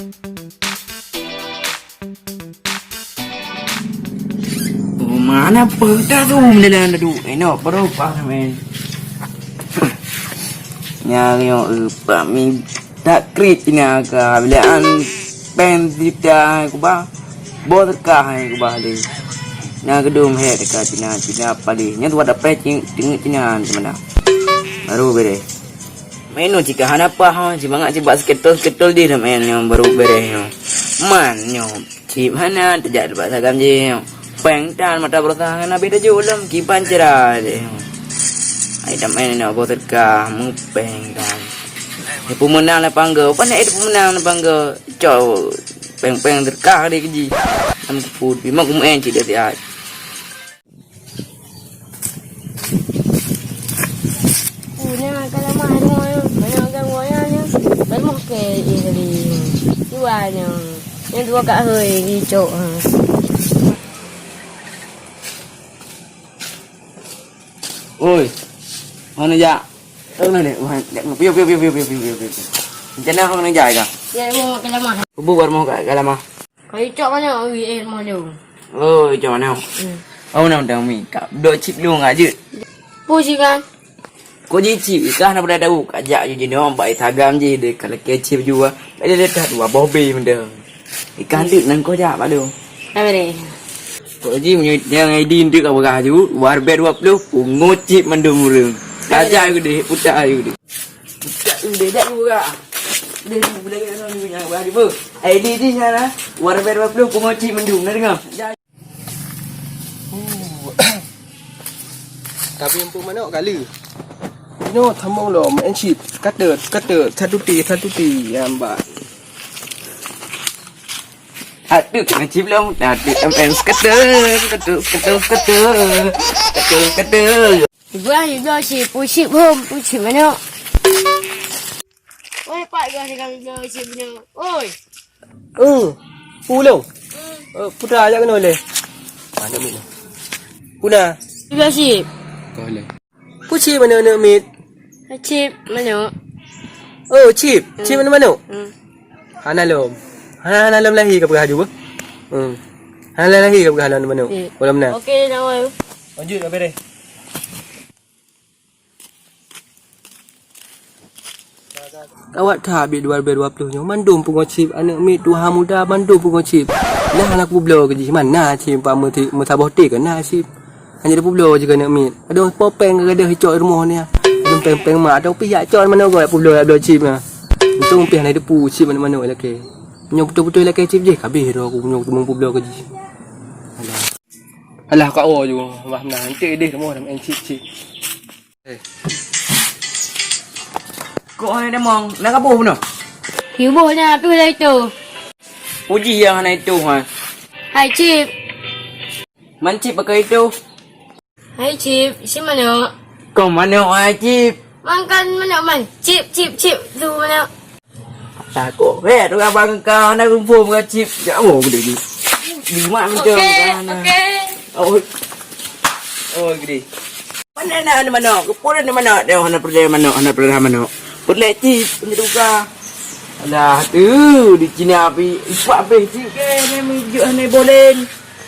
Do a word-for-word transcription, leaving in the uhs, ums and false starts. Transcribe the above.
Oh, mana peuta tu mendalam duduk? Eno, baru pas main. Nyari orang, eh, pami tak krit ni agak bilaan pen sita kubah. Bos kah ni kubah le. Nya gedung he dekat Cina, Cina paling. Nya tu ada pecing tengok Cina di mana. Baru beres. Main nu cika hana pah, ha, simangat sibak seketol-seketol di dah main nyong baru beres nyong. Man nyong cip hana terjak tempat sagam je nyong. Peng tan mata berusaha hana beda je ulem kiban cerah je nyong. Ai dah main nak bos terkah mupeng tan. Dia pemenang lah pangga. Apa nak dia pemenang lah pangga? Cok peng-peng terkah dia keji. Am kupu bima kumain cik dia sihat. Punya kalamah rumah nyoe, banyak orang rumah nyoe. Kalamah ke eh tadi. Dua nyoe. Yang dua kat hoi gicok ha. Oi. Mana jak? Oh, mana ni? Wah, jak. Piu, piu, piu. Macam mana orang nak jak ka? Ya, mau kalamah. Kubu baru mau kat kalamah. Kau icok mana? Ui, eh, rumah dia. Oh, icok mana? Hmm. Oh, nak undang mi. Kak, dok cip dulu ngak je. Pu sih kan? Kau je cip, kah nak pada tahu. Kak jak je jenong, bak Instagram je. Dia kalau kecil juga. Ada letak dua boh be benda. Ikan tu nang kau jak, Pak Dong. Apa dia? Kau je punya yang I D tu kau berah ju. Warbe dua puluh, pungo cip mandum urang. Kajak ke deh, putar ayu deh. Putar ayu deh, jak juga. Deh, tu boleh kena ni punya berah ju. I D di sana. Warbe dua puluh, pungo cip mandum. Nak dengar? Tapi empuk manok kali. Inoe sambung lom, main chip. Kata, kata, satu ti, satu ti. Ya, mbak. Aduh, kena chip lom. Aduh, M M scatter, scatter, scatter, scatter. Scatter, scatter. Ibrah, Ibrah, chip, pusip hom, pusip manok. Oi, Pak, Ibrah, Ibrah, chip manok. Oi. Eh, pulo. Eh, putra ajak kena leh. Mana mit? Puna. Ibrah, chip. Kau leh. Pu chip mana aneuk mit? Chip manok. Oh, chip. Chip mana manok? Hmm. Hana lom. Hana, hana lom lahé ka peugah aju beuh. Hmm. Hana lahé ka peugah lom manok. Eh. Belum na. Okey, nak wai. Lanjut, habis deh. Kawat that bit dua ribu dua puluh nyoe mandum pungo chip aneuk mit tuha muda mandum pungo chip. Nah, hana kubloe keu jih mana chip pa meuti-, meusaboh tik keu na chip. Hana dipubloe jih keu aneuk mit. Adoh popeng ka gadoh icok rumoh ni. Adoh peng-peng mak atau pih jak cok manoe goe publoe bloe chip na. Untung pih hana dipu chip manok-manok lakée. Nyoe beutôi-beutôi lakée chip jih kabeh droe ku nyoe teumong publoe keu jih. Alah. Alah ka o ju bah meunan. Ente deh rumoh dah main chip-chip. Eh. Kok hana damong, na kaboh bunoe? Yuboh na, tapi udah itu. Uji yang hana itu ha. Hai chip. Man chip pakai itu. Hai chip, si manok. Kau manok hai chip. Makan manok man. Chip, chip, chip tu manok. Takut eh, tu abang kau nak rumpun bukan chip. Jauh gede ni. Lima macam okey, okey. Oh. Oh, gede. Mana nak ada manok? Kepala ada manok. Dia hana pernah manok, hana pernah manok. Perlek chip, punya tukar. Alah, tu di Cina api. Empat habis chip ke, ni minjuk hana boleh.